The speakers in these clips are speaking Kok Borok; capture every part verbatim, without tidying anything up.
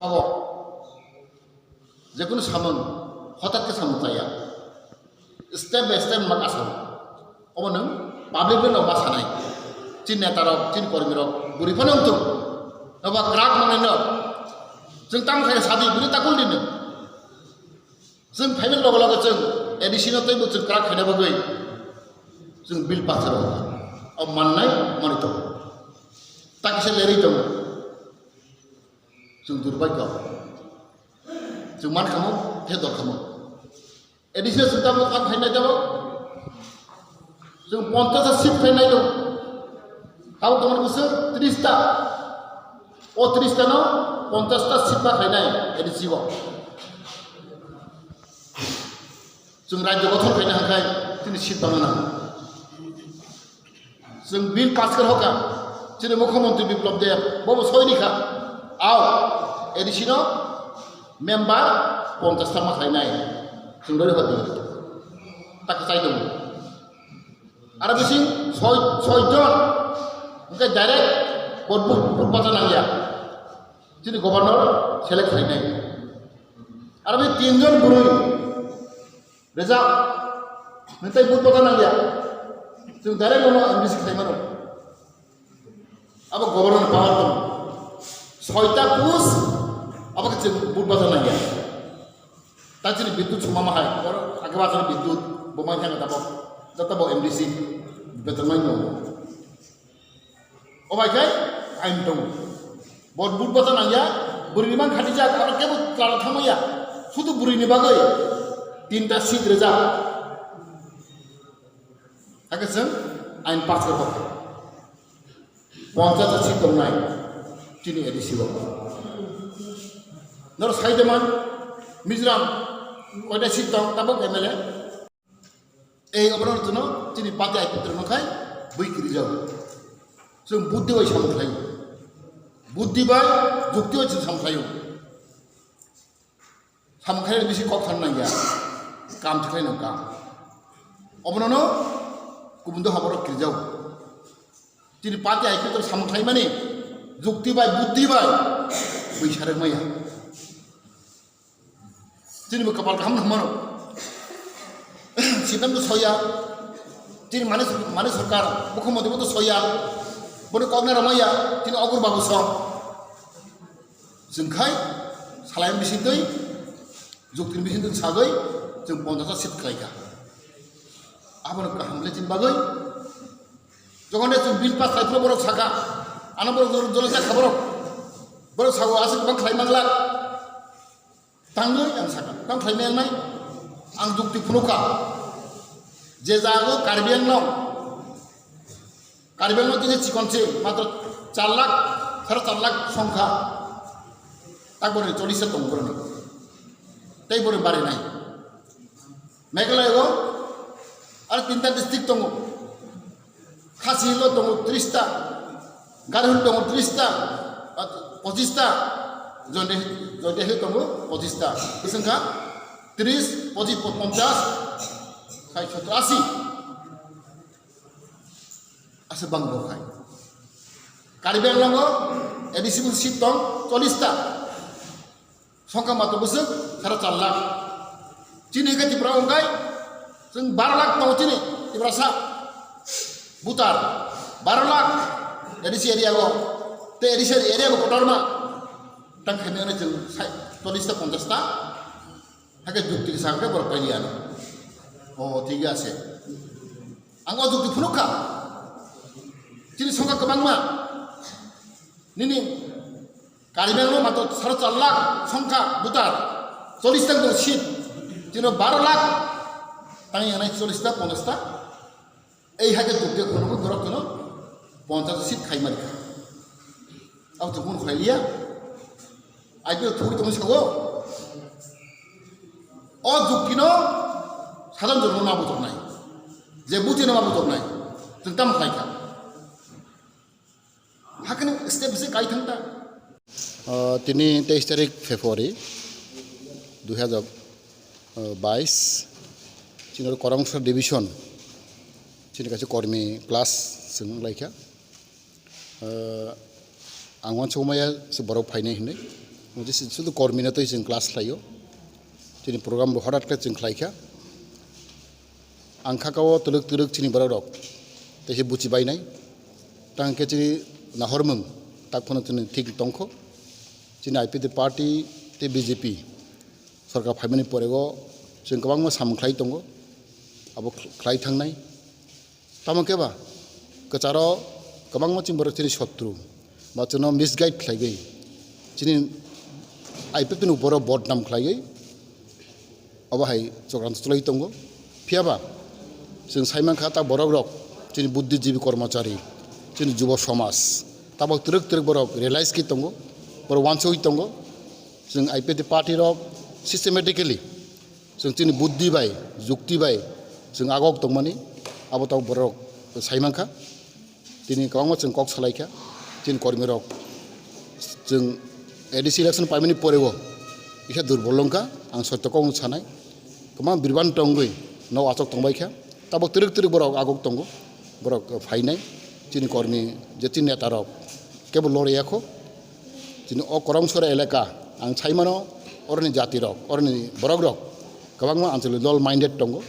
Abo jekunu samung hotat khe samung chaya, step by step ma kasao. Obo nwng public no ma sanai, chini neta rok, chini kormi rok, buri phano wngthung, noba kwrak manwi no chwng tamo khe sadi bini takul dini. Chwng phaimani loge loge chwng A D C no teibo chwng kwrak khaina bagwi chwng bill pass khairokha. O mannai manwi tongo. Ta kisa lerwi tongo. Chwng durbhagyo. Chwng man khamo, the dor khamo. A D C no chwng tamo kam khainai tamo. Chwng ponchash ta seat khainai no. Tamo tongmani bwswk tris ta. O tris ta no ponchash ta seat ma khainai A D C o. Chwng rajyo gothon khaina hwnkhe chini seat bangna nango. Chwng bill pass khe hoka, chini mukhyamantri Biplab Deb, bobo soi rikha, ao A D C no member ponchash ta ma khainai, chwng roi hodi. Tak chai tongo. Aro bising soi, soi jon, hwnkhe direct vote bu-, vote bacha nangya. Chini governor select khainai. Aro bi tin jon bwrwi rejak, nini tai vote bacha nangya. Chwng direct bono M D C khlai mano. Abo governor power tongo. Soita post, abo khe chwng vote bacha nangya. Ta chini bidyut songma ma hai, oro age ba chini bidyut, bo mai thangkha tabok, joto bo M D C, beton mai no. O bai khe ain tongo. Bo vote bacha nangya, bwrwi ni mang khatijak, aro kebo twlano thangmaya. Sudu bwrwi ni bagwi tinta seat rejak. Hakhe chwng ain pass khe hokha. Ponchash ta seat tongnai chini A D C o. Noro sai de man, Mizoram koita seat tong, tabok M L A. Ei oborok no chini party aipitro no khai bui kiri jago. Chwng buddhi bai samung khlaio. Buddhi bai jukti bai chwng samung khlaio. Samung khlaina bisi kok thang nangya. Kam thikhlai nang kam. Obono no kubun do haborok kiri jago. Chini party aipitro samung khlaimani jukti bai buddhi bai bui sarek maya. Chini bo kapal kaham nang mano. Sitam to soya. Chini mani, mani sarkar, mukhyamantri bo to soya. Boni kok na ramaya, chini ogur babu song. Chwng khai, salai bising twi, jukti bising twi sagwi, chwng ponchash ta seat khlai kha. Abono kaham le chini bagwi. Jokhon de chwng bill pass khlai phuru borok saka, ano borok jolo, jolo jak kha borok. Borok sago aswk bang khlai manglak. Tangwi ang sakha, tang khlai meng nai, ang jukti phunukha, je jago Karbi Anglong, Karbi Anglong tini chikon se matro char lakh, sare char lakh songkha, tak boroni chollish ta tongo boroni, tei boroni barinai. Meghalaya o aro tinta district tongo. Khasi Hills o tongo tris ta, Garo Hills tongo tris ta, pochis ta, Jaintia, Jaintia Hills tongo pochis ta. Bwswng kha tris, pochis, ponchash, sait, sottor, asi. Asa bang bo khai. Karbi Anglong o A D C bo seat tong chollish ta. Songkha mato bwswk sare char lakh. Chini hwnkhe Tripura wngkhai chwng baro lakh tongo chini Tiprasa voter. Baro lakh A D C area o. Tei A D C area bo kotorma. Tang khaimani chwng sai chollish ta ponchash ta. Hakhe jukti khe sakhe borok pailiya. O thik ase. Ang o jukti phunukha. Chini songkha kwbangma. Nini Karbi Anglong mato sare char lakh songkha voter, chollish ta seat, chini baro lakh tang yangnai chollish ta, ponchash ta. Ei hakhe jukti khunukgo borok chwngno ponchash seat khai mani kha. Abo chwng phunuk khlai liya. I P F thugwi tongwi sago. O juktino sadharon jonono ma bujoknai. Je bujino ma bujoknai. Chwng tamo khlai kha. Hakhe step se kai thang ta. Ah, tini teis tarik February dui hajar bais, chini Koramsor division, chini kaisa kormi class chwng wnglaikha. Ah, ang uansukmaya se borok phainai hinwi. Mujhe sudu kormi no twi chwng class khlaio. Chini program bo horat khe chwng khlaikha. Ang kha kao twrwk twrwk chini borok rok. Tei se buchi bainai. Tang khe chini nahormung tak phano chini thik tongkho. Chini I P F T party tei B J P sorkar phaimani porego chwng kwbangma samung khlai tongo. Abo khlai thangnai. Tamo khe ba kwcharo kwbangma chini borok chini sotru ba chwngno misguide khlaigwi, chini I P F T ni borok bodnam khlaigwi obo hai chokranto chwlai tongo. Phiya ba chwng sai mankha ta borok rok chini buddhijibi kormochari, chini jubo somaj tabok twrwk twrwk borok realize khe tongo, borok uansugwi tongo. Chwng I P F T party rok systematically chwng chini buddhi bai, jukti bai chwng agok tongmani, abo tabok borok sai mankha. Tini kwbangma chwng kok salaikha, chini kormi rok chwng A D C election paimani porego kisa durbol wngkha, ang sotto kokno sanai. Kwbang birban tongwi no achok tongbaikha, tabok twrwk twrwk borok agok tongo, borok phainai, chini kormi je chini neta rok kebo loriyakho. Chini o Koromsora elaka ang saimano, oroni jati rok, oroni borok rok kwbangma anchalik dol minded tongo.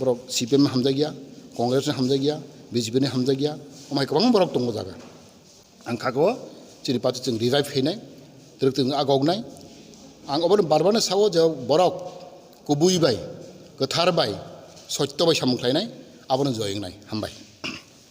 Borok C P M hamjakya, Congress ni hamjakya, B J P ni hamjakya, omai kwbangma borok tongo jaga. Ang kha kao chini party chwng revive khainai, twrwk twrwk agoknai. Ang obono bar bar no sao je borok kubui bai, kwthar bai, sotto bai samung khlainai, abono joy wngnai. Hambai.